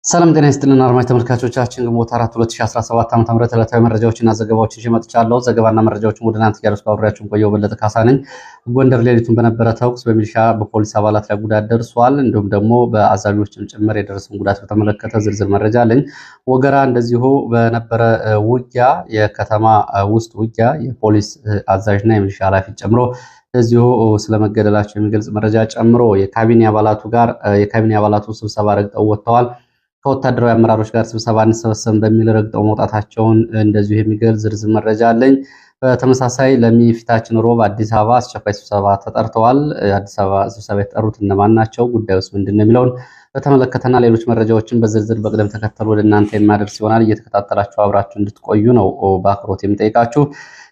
ሰላም ጤና ይስጥልን አድማጭ ተመልካቾቻችን፣ ግንቦት 4 2017 ዓ.ም ዕለታዊ መረጃዎችና ዘገባዎችን ይዤ መጥቻለሁ። ዘገባና መረጃዎችን ወደ እናንተ እያደረስኩ አብሬያችሁን ቆየሁ። በለጠ ካሳ ነኝ። ጎንደር ሌሊቱን በነበረ ተኩስ በሚሊሻ በፖሊስ አባላት ላይ ጉዳት ደርሷል። እንዲሁም ደግሞ በአዛዦችም ጭምር የደረሰውን ጉዳት በተመለከተ ዝርዝር መረጃ አለኝ። ወገራ እንደዚሁ በነበረ ውጊያ፣ የከተማ ውስጥ ውጊያ የፖሊስ አዛዥና የሚሊሻ ኃላፊ ጨምሮ እዚሁ ስለመገደላቸው የሚገልጽ መረጃ ጨምሮ የካቢኔ አባላቱ ጋር የካቢኔ አባላቱ ስብሰባ ረግጠው ወጥተዋል። ከወታደራዊ አመራሮች ጋር ስብሰባ አንሰበሰብም በሚል ረግጠው መውጣታቸውን እንደዚሁ የሚገልጽ ዝርዝር መረጃ አለኝ። በተመሳሳይ ለሚፊታችን ሮብ አዲስ አበባ አስቸኳይ ስብሰባ ተጠርተዋል። አዲስ አበባ ስብሰባ የተጠሩት እነማን ናቸው? ጉዳዩስ ምንድን ነው የሚለውን በተመለከተና ሌሎች መረጃዎችን በዝርዝር በቅደም ተከተል ወደ እናንተ የማደርስ ይሆናል። እየተከታተላችሁ አብራችሁ እንድትቆዩ ነው በአክብሮት የምጠይቃችሁ።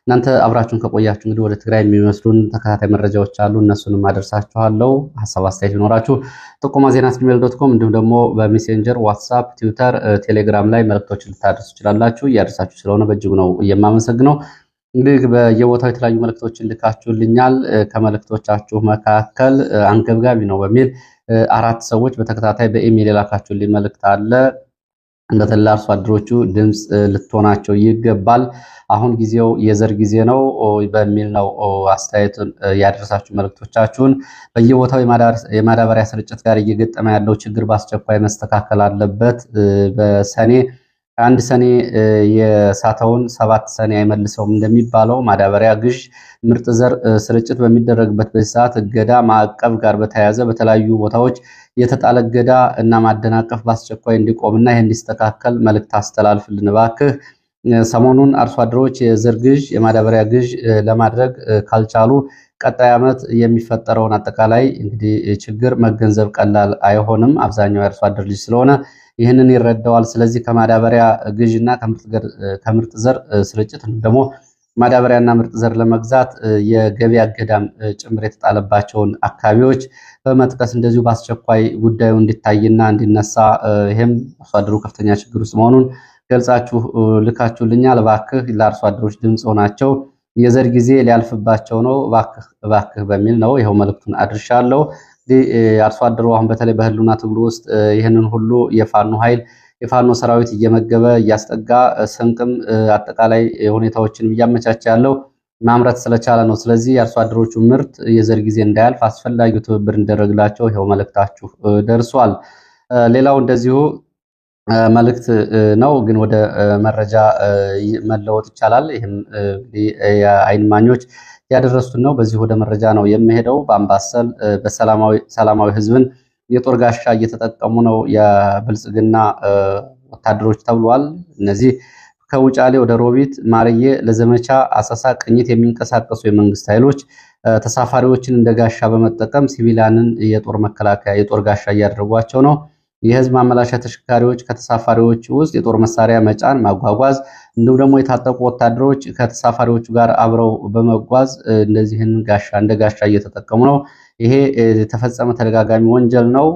እናንተ አብራችሁን ከቆያችሁ እንግዲህ ወደ ትግራይ የሚመስሉን ተከታታይ መረጃዎች አሉ። እነሱንም አደርሳችኋለሁ። ሀሳብ አስተያየት ቢኖራችሁ ጥቆማ ዜና @gmail.com እንዲሁም ደግሞ በሜሴንጀር፣ ዋትሳፕ፣ ትዊተር፣ ቴሌግራም ላይ መልእክቶችን ልታደርሱ ትችላላችሁ። እያደርሳችሁ ስለሆነ በእጅጉ ነው የማመሰግነው። እንግዲህ በየቦታው የተለያዩ መልእክቶችን ልካችሁልኛል። ከመልእክቶቻችሁ መካከል አንገብጋቢ ነው በሚል አራት ሰዎች በተከታታይ በኢሜይል የላካችሁልኝ መልእክት አለ። በተለይ አርሶ አደሮቹ ድምፅ ልትሆናቸው ይገባል። አሁን ጊዜው የዘር ጊዜ ነው በሚል ነው አስተያየቱን ያደረሳችሁ መልእክቶቻችሁን። በየቦታው የማዳበሪያ ስርጭት ጋር እየገጠመ ያለው ችግር በአስቸኳይ መስተካከል አለበት። በሰኔ አንድ ሰኔ የሳተውን 7 ሰኔ አይመልሰውም እንደሚባለው ማዳበሪያ ግዥ፣ ምርጥ ዘር ስርጭት በሚደረግበት በዚህ ሰዓት እገዳ ማዕቀብ ጋር በተያያዘ በተለያዩ ቦታዎች የተጣለ እገዳ እና ማደናቀፍ በአስቸኳይ እንዲቆምና ይህ እንዲስተካከል መልእክት አስተላልፍልን እባክህ። ሰሞኑን አርሶ አደሮች የዘር ግዥ፣ የማዳበሪያ ግዥ ለማድረግ ካልቻሉ ቀጣይ ዓመት የሚፈጠረውን አጠቃላይ እንግዲህ ችግር መገንዘብ ቀላል አይሆንም። አብዛኛው የአርሶ አደር ልጅ ስለሆነ ይህንን ይረዳዋል። ስለዚህ ከማዳበሪያ ግዥ እና ከምርጥ ዘር ስርጭት እንዲሁም ደግሞ ማዳበሪያና ምርጥ ዘር ለመግዛት የገበያ እገዳም ጭምር የተጣለባቸውን አካባቢዎች በመጥቀስ እንደዚሁ በአስቸኳይ ጉዳዩ እንዲታይና እንዲነሳ ይህም አርሶ አደሩ ከፍተኛ ችግር ውስጥ መሆኑን ገልጻችሁ ልካችሁልኛል። እባክህ ለአርሶ አደሮች ድምፅ ሆናቸው፣ የዘር ጊዜ ሊያልፍባቸው ነው፣ እባክህ እባክህ በሚል ነው ይኸው መልእክቱን አድርሻለሁ። አርሶ አደሩ አሁን በተለይ በህልውና ትግሉ ውስጥ ይህንን ሁሉ የፋኖ ኃይል የፋኖ ሰራዊት እየመገበ እያስጠጋ ስንቅም አጠቃላይ ሁኔታዎችን እያመቻቸ ያለው ማምረት ስለቻለ ነው። ስለዚህ የአርሶ አደሮቹ ምርት የዘር ጊዜ እንዳያልፍ አስፈላጊው ትብብር እንዲደረግላቸው ይኸው መልእክታችሁ ደርሷል። ሌላው እንደዚሁ መልእክት ነው፣ ግን ወደ መረጃ መለወጥ ይቻላል። ይህም እንግዲህ የዓይን እማኞች ያደረሱን ነው። በዚህ ወደ መረጃ ነው የምሄደው። በአምባሰል በሰላማዊ ህዝብን የጦር ጋሻ እየተጠቀሙ ነው የብልጽግና ወታደሮች ተብሏል። እነዚህ ከውጫሌ ወደ ሮቢት ማርዬ ለዘመቻ አሰሳ ቅኝት የሚንቀሳቀሱ የመንግስት ኃይሎች ተሳፋሪዎችን እንደ ጋሻ በመጠቀም ሲቪላንን የጦር መከላከያ የጦር ጋሻ እያደረጓቸው ነው። የህዝብ ማመላሻ ተሽከርካሪዎች ከተሳፋሪዎች ውስጥ የጦር መሳሪያ መጫን፣ ማጓጓዝ እንዲሁም ደግሞ የታጠቁ ወታደሮች ከተሳፋሪዎቹ ጋር አብረው በመጓዝ እንደዚህን ጋሻ እንደ ጋሻ እየተጠቀሙ ነው። ይሄ የተፈጸመ ተደጋጋሚ ወንጀል ነው፣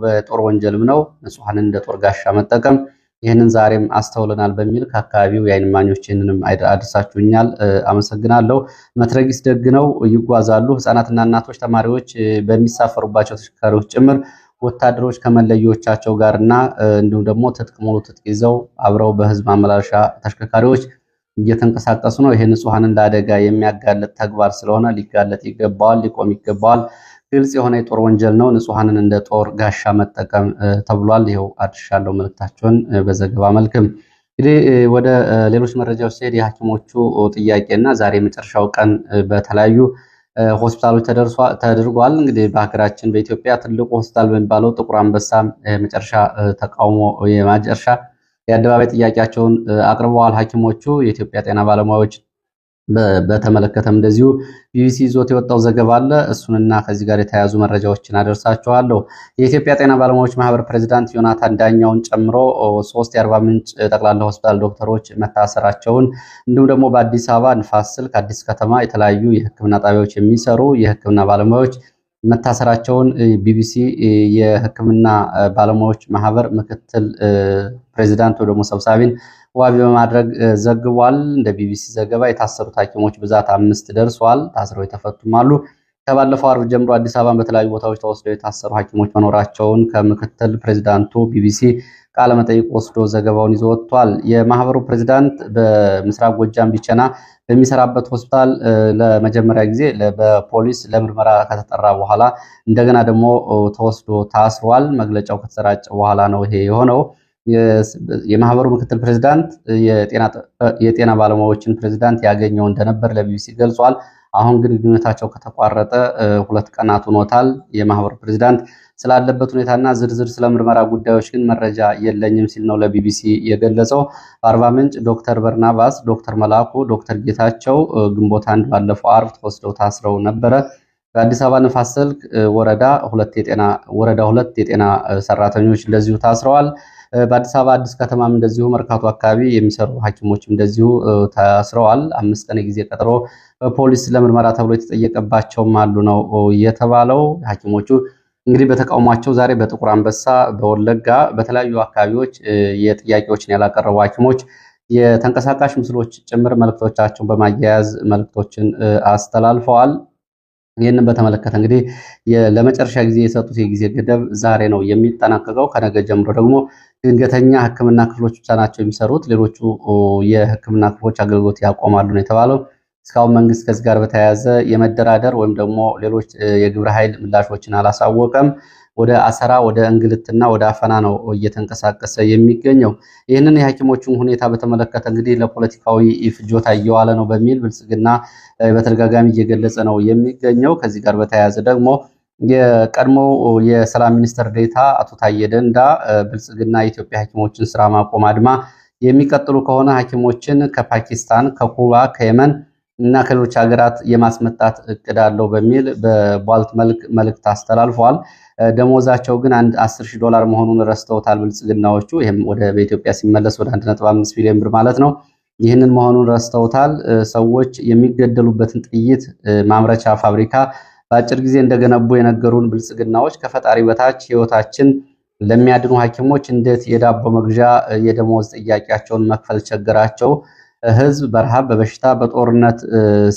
በጦር ወንጀልም ነው። ንጹሐንን እንደ ጦር ጋሻ መጠቀም ይህንን ዛሬም አስተውለናል በሚል ከአካባቢው የዓይን እማኞች ይህንንም አድርሳችሁኛል። አመሰግናለሁ። መትረጊስ ደግነው ይጓዛሉ። ህፃናትና እናቶች፣ ተማሪዎች በሚሳፈሩባቸው ተሽከርካሪዎች ጭምር ወታደሮች ከመለዮቻቸው ጋርና እንዲሁም ደግሞ ትጥቅ ሙሉ ትጥቅ ይዘው አብረው በህዝብ ማመላለሻ ተሽከርካሪዎች እየተንቀሳቀሱ ነው። ይሄ ንጹሐንን ለአደጋ የሚያጋልጥ ተግባር ስለሆነ ሊጋለጥ ይገባዋል፣ ሊቆም ይገባዋል። ግልጽ የሆነ የጦር ወንጀል ነው። ንጹሐንን እንደ ጦር ጋሻ መጠቀም ተብሏል። ይኸው አድርሻለሁ መልእክታቸውን በዘገባ መልክም። እንግዲህ ወደ ሌሎች መረጃዎች ሲሄድ የሐኪሞቹ ጥያቄና ዛሬ የመጨረሻው ቀን በተለያዩ ሆስፒታሎች ተደርጓል። እንግዲህ በሀገራችን በኢትዮጵያ ትልቁ ሆስፒታል በሚባለው ጥቁር አንበሳ የመጨረሻ ተቃውሞ የመጨረሻ የአደባባይ ጥያቄያቸውን አቅርበዋል ሐኪሞቹ። የኢትዮጵያ ጤና ባለሙያዎች በተመለከተም እንደዚሁ ቢቢሲ ይዞት የወጣው ዘገባ አለ። እሱንና ከዚህ ጋር የተያያዙ መረጃዎችን አደርሳችኋለሁ። የኢትዮጵያ ጤና ባለሙያዎች ማህበር ፕሬዚዳንት ዮናታን ዳኛውን ጨምሮ 3 የአርባ ምንጭ ጠቅላላ ሆስፒታል ዶክተሮች መታሰራቸውን እንዲሁም ደግሞ በአዲስ አበባ ንፋስ ስልክ አዲስ ከተማ የተለያዩ የሕክምና ጣቢያዎች የሚሰሩ የሕክምና ባለሙያዎች መታሰራቸውን ቢቢሲ የሕክምና ባለሙያዎች ማህበር ምክትል ፕሬዚዳንት ወይ ደግሞ ሰብሳቢን ዋቢ በማድረግ ዘግቧል። እንደ ቢቢሲ ዘገባ የታሰሩት ሐኪሞች ብዛት 5 ደርሷል። ታስረው የተፈቱም አሉ። ከባለፈው አርብ ጀምሮ አዲስ አበባን በተለያዩ ቦታዎች ተወስደው የታሰሩ ሐኪሞች መኖራቸውን ከምክትል ፕሬዚዳንቱ ቢቢሲ ቃለመጠይቅ ወስዶ ዘገባውን ይዞ ወጥቷል። የማህበሩ ፕሬዚዳንት በምስራቅ ጎጃም ቢቸና በሚሰራበት ሆስፒታል ለመጀመሪያ ጊዜ በፖሊስ ለምርመራ ከተጠራ በኋላ እንደገና ደግሞ ተወስዶ ታስሯል። መግለጫው ከተሰራጨ በኋላ ነው ይሄ የሆነው። የማህበሩ ምክትል ፕሬዚዳንት የጤና ባለሙያዎችን ፕሬዚዳንት ያገኘው እንደነበር ለቢቢሲ ገልጿል። አሁን ግን ግንኙነታቸው ከተቋረጠ 2 ቀናት ሆኖታል። የማህበሩ ፕሬዚዳንት ስላለበት ሁኔታና ዝርዝር ስለ ምርመራ ጉዳዮች ግን መረጃ የለኝም ሲል ነው ለቢቢሲ የገለጸው። በአርባ ምንጭ ዶክተር በርናባስ፣ ዶክተር መላኩ፣ ዶክተር ጌታቸው ግንቦት 1 ባለፈው አርብ ተወስደው ታስረው ነበረ። በአዲስ አበባ ንፋስ ስልክ ወረዳ 2 የጤና ሰራተኞች እንደዚሁ ታስረዋል። በአዲስ አበባ አዲስ ከተማም እንደዚሁ መርካቶ አካባቢ የሚሰሩ ሐኪሞችም እንደዚሁ ታስረዋል። 5 ቀን የጊዜ ቀጠሮ በፖሊስ ለምርመራ ተብሎ የተጠየቀባቸውም አሉ ነው የተባለው። ሐኪሞቹ እንግዲህ በተቃውሟቸው ዛሬ በጥቁር አንበሳ፣ በወለጋ በተለያዩ አካባቢዎች የጥያቄዎችን ያላቀረቡ ሐኪሞች የተንቀሳቃሽ ምስሎች ጭምር መልእክቶቻቸውን በማያያዝ መልእክቶችን አስተላልፈዋል። ይህንን በተመለከተ እንግዲህ ለመጨረሻ ጊዜ የሰጡት የጊዜ ገደብ ዛሬ ነው የሚጠናቀቀው። ከነገ ጀምሮ ደግሞ ድንገተኛ ሕክምና ክፍሎች ብቻ ናቸው የሚሰሩት፣ ሌሎቹ የሕክምና ክፍሎች አገልግሎት ያቆማሉ ነው የተባለው። እስካሁን መንግስት ከዚህ ጋር በተያያዘ የመደራደር ወይም ደግሞ ሌሎች የግብረ ኃይል ምላሾችን አላሳወቀም። ወደ አሰራ፣ ወደ እንግልትና ወደ አፈና ነው እየተንቀሳቀሰ የሚገኘው። ይህንን የሐኪሞቹን ሁኔታ በተመለከተ እንግዲህ ለፖለቲካዊ ፍጆታ እየዋለ ነው በሚል ብልጽግና በተደጋጋሚ እየገለጸ ነው የሚገኘው። ከዚህ ጋር በተያያዘ ደግሞ የቀድሞው የሰላም ሚኒስትር ዴኤታ አቶ ታዬ ደንዳ ብልጽግና የኢትዮጵያ ሐኪሞችን ስራ ማቆም አድማ የሚቀጥሉ ከሆነ ሐኪሞችን ከፓኪስታን፣ ከኩባ፣ ከየመን እና ከሌሎች ሀገራት የማስመጣት እቅድ አለው በሚል በቧልት መልክ መልእክት አስተላልፈዋል። ደሞዛቸው ግን 10,000 ዶላር መሆኑን ረስተውታል ብልጽግናዎቹ። ይህም ወደ በኢትዮጵያ ሲመለስ ወደ 1.5 ቢሊዮን ብር ማለት ነው። ይህንን መሆኑን ረስተውታል። ሰዎች የሚገደሉበትን ጥይት ማምረቻ ፋብሪካ በአጭር ጊዜ እንደገነቡ የነገሩን ብልጽግናዎች ከፈጣሪ በታች ህይወታችን ለሚያድኑ ሐኪሞች እንዴት የዳቦ መግዣ የደሞዝ ጥያቄያቸውን መክፈል ቸገራቸው? ህዝብ በረሃብ፣ በበሽታ፣ በጦርነት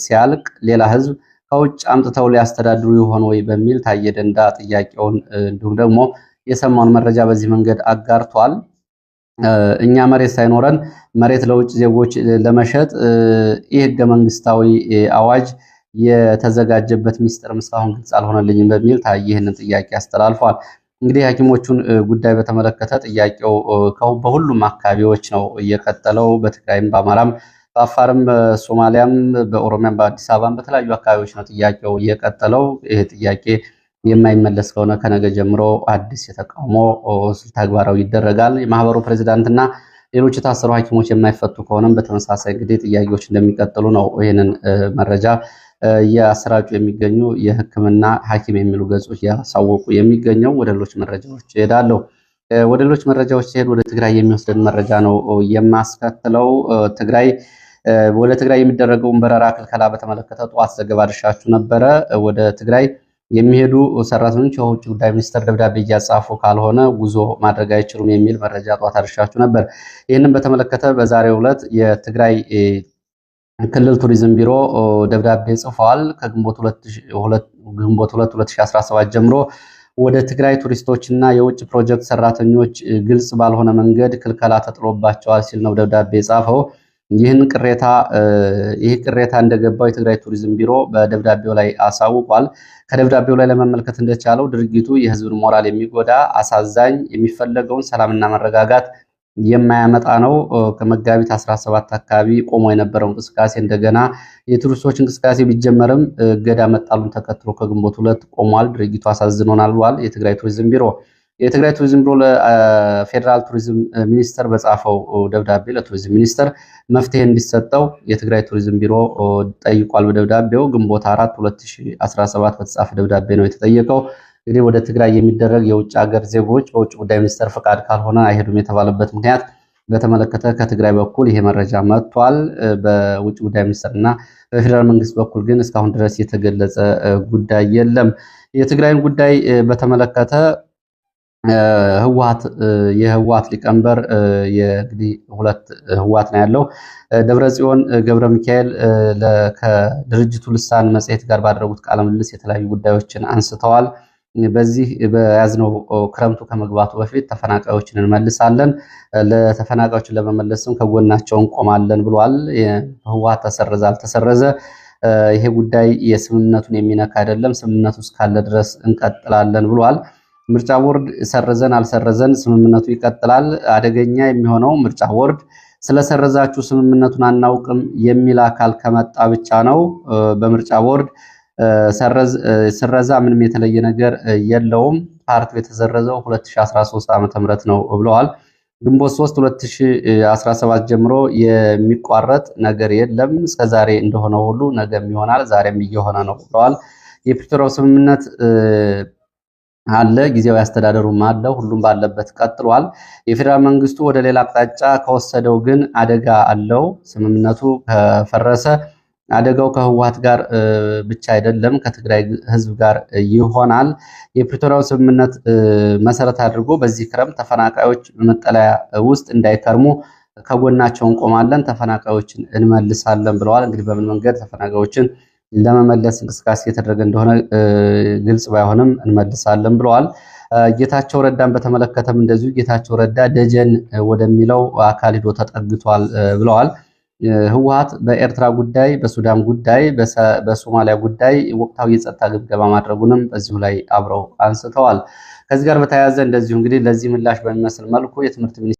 ሲያልቅ ሌላ ህዝብ ከውጭ አምጥተው ሊያስተዳድሩ ይሆን ወይ በሚል ታዬ ደንዳ ጥያቄውን እንዲሁም ደግሞ የሰማውን መረጃ በዚህ መንገድ አጋርቷል። እኛ መሬት ሳይኖረን መሬት ለውጭ ዜጎች ለመሸጥ ይህ ህገ መንግስታዊ አዋጅ የተዘጋጀበት ሚስጥር እስካሁን ግልጽ አልሆነልኝም በሚል ታዬ ይህንን ጥያቄ አስተላልፏል። እንግዲህ የሐኪሞቹን ጉዳይ በተመለከተ ጥያቄው በሁሉም አካባቢዎች ነው እየቀጠለው። በትግራይም፣ በአማራም፣ በአፋርም፣ በሶማሊያም፣ በኦሮሚያም፣ በአዲስ አበባም በተለያዩ አካባቢዎች ነው ጥያቄው እየቀጠለው። ይህ ጥያቄ የማይመለስ ከሆነ ከነገ ጀምሮ አዲስ የተቃውሞ ተግባራዊ ይደረጋል። የማህበሩ ፕሬዚዳንትና ሌሎች የታሰሩ ሐኪሞች የማይፈቱ ከሆነም በተመሳሳይ እንግዲህ ጥያቄዎች እንደሚቀጥሉ ነው ይህንን መረጃ እያሰራጩ የሚገኙ የሕክምና ሐኪም የሚሉ ገጾች ያሳወቁ የሚገኘው። ወደ ሌሎች መረጃዎች እሄዳለሁ። ወደ ሌሎች መረጃዎች ሲሄድ ወደ ትግራይ የሚወስደን መረጃ ነው የማስከትለው። ትግራይ ወደ ትግራይ የሚደረገውን በረራ ክልከላ በተመለከተ ጠዋት ዘገባ አድርሻችሁ ነበረ። ወደ ትግራይ የሚሄዱ ሰራተኞች የውጭ ጉዳይ ሚኒስቴር ደብዳቤ እያጻፉ ካልሆነ ጉዞ ማድረግ አይችሉም የሚል መረጃ ጠዋት አድርሻችሁ ነበር። ይህንን በተመለከተ በዛሬው ዕለት የትግራይ ክልል ቱሪዝም ቢሮ ደብዳቤ ጽፈዋል። ከግንቦት 2 2017 ጀምሮ ወደ ትግራይ ቱሪስቶችና የውጭ ፕሮጀክት ሰራተኞች ግልጽ ባልሆነ መንገድ ክልከላ ተጥሎባቸዋል ሲል ነው ደብዳቤ የጻፈው። ይህን ቅሬታ ይህ ቅሬታ እንደገባው የትግራይ ቱሪዝም ቢሮ በደብዳቤው ላይ አሳውቋል። ከደብዳቤው ላይ ለመመልከት እንደቻለው ድርጊቱ የሕዝብን ሞራል የሚጎዳ አሳዛኝ፣ የሚፈለገውን ሰላምና መረጋጋት የማያመጣ ነው። ከመጋቢት 17 አካባቢ ቆሞ የነበረው እንቅስቃሴ እንደገና የቱሪስቶች እንቅስቃሴ ቢጀመርም እገዳ መጣሉን ተከትሎ ከግንቦት 2 ቆሟል። ድርጊቱ አሳዝኖናል ብሏል የትግራይ ቱሪዝም ቢሮ። የትግራይ ቱሪዝም ቢሮ ለፌዴራል ቱሪዝም ሚኒስቴር በጻፈው ደብዳቤ ለቱሪዝም ሚኒስቴር መፍትሄ እንዲሰጠው የትግራይ ቱሪዝም ቢሮ ጠይቋል። በደብዳቤው ግንቦት 4 2017 በተጻፈ ደብዳቤ ነው የተጠየቀው። እንግዲህ ወደ ትግራይ የሚደረግ የውጭ ሀገር ዜጎች በውጭ ጉዳይ ሚኒስቴር ፈቃድ ካልሆነ አይሄዱም የተባለበት ምክንያት በተመለከተ ከትግራይ በኩል ይሄ መረጃ መጥቷል። በውጭ ጉዳይ ሚኒስቴር እና በፌዴራል መንግስት በኩል ግን እስካሁን ድረስ የተገለጸ ጉዳይ የለም። የትግራይን ጉዳይ በተመለከተ ህወሓት የህወሓት ሊቀመንበር እንግዲህ ሁለት ህወሓት ነው ያለው። ደብረጽዮን ገብረ ሚካኤል ከድርጅቱ ልሳን መጽሔት ጋር ባደረጉት ቃለ ምልልስ የተለያዩ ጉዳዮችን አንስተዋል። በዚህ በያዝነው ክረምቱ ከመግባቱ በፊት ተፈናቃዮችን እንመልሳለን፣ ለተፈናቃዮችን ለመመለስም ከጎናቸው እንቆማለን ብሏል። ህወሓት ተሰረዘ አልተሰረዘ ይሄ ጉዳይ የስምምነቱን የሚነካ አይደለም፣ ስምምነቱ እስካለ ድረስ እንቀጥላለን ብሏል። ምርጫ ቦርድ ሰረዘን አልሰረዘን ስምምነቱ ይቀጥላል። አደገኛ የሚሆነው ምርጫ ቦርድ ስለሰረዛችሁ ስምምነቱን አናውቅም የሚል አካል ከመጣ ብቻ ነው። በምርጫ ቦርድ ስረዛ ምንም የተለየ ነገር የለውም። ፓርቲው የተሰረዘው 2013 ዓ.ም ነው ብለዋል። ግንቦት 3 2017 ጀምሮ የሚቋረጥ ነገር የለም። እስከዛሬ እንደሆነ ሁሉ ነገም ይሆናል፣ ዛሬም እየሆነ ነው ብለዋል። የፕሪቶሪያው ስምምነት አለ፣ ጊዜያዊ አስተዳደሩም አለ፣ ሁሉም ባለበት ቀጥሏል። የፌዴራል መንግስቱ ወደ ሌላ አቅጣጫ ከወሰደው ግን አደጋ አለው። ስምምነቱ ከፈረሰ አደጋው ከህወሓት ጋር ብቻ አይደለም፣ ከትግራይ ህዝብ ጋር ይሆናል። የፕሪቶሪያው ስምምነት መሰረት አድርጎ በዚህ ክረምት ተፈናቃዮች መጠለያ ውስጥ እንዳይከርሙ ከጎናቸው እንቆማለን፣ ተፈናቃዮችን እንመልሳለን ብለዋል። እንግዲህ በምን መንገድ ተፈናቃዮችን ለመመለስ እንቅስቃሴ የተደረገ እንደሆነ ግልጽ ባይሆንም እንመልሳለን ብለዋል። ጌታቸው ረዳን በተመለከተም እንደዚሁ ጌታቸው ረዳ ደጀን ወደሚለው አካል ሂዶ ተጠግቷል ብለዋል። ህወሓት በኤርትራ ጉዳይ፣ በሱዳን ጉዳይ፣ በሶማሊያ ጉዳይ ወቅታዊ የጸጥታ ግምገማ ማድረጉንም በዚሁ ላይ አብረው አንስተዋል። ከዚህ ጋር በተያያዘ እንደዚሁ እንግዲህ ለዚህ ምላሽ በሚመስል መልኩ የትምህርት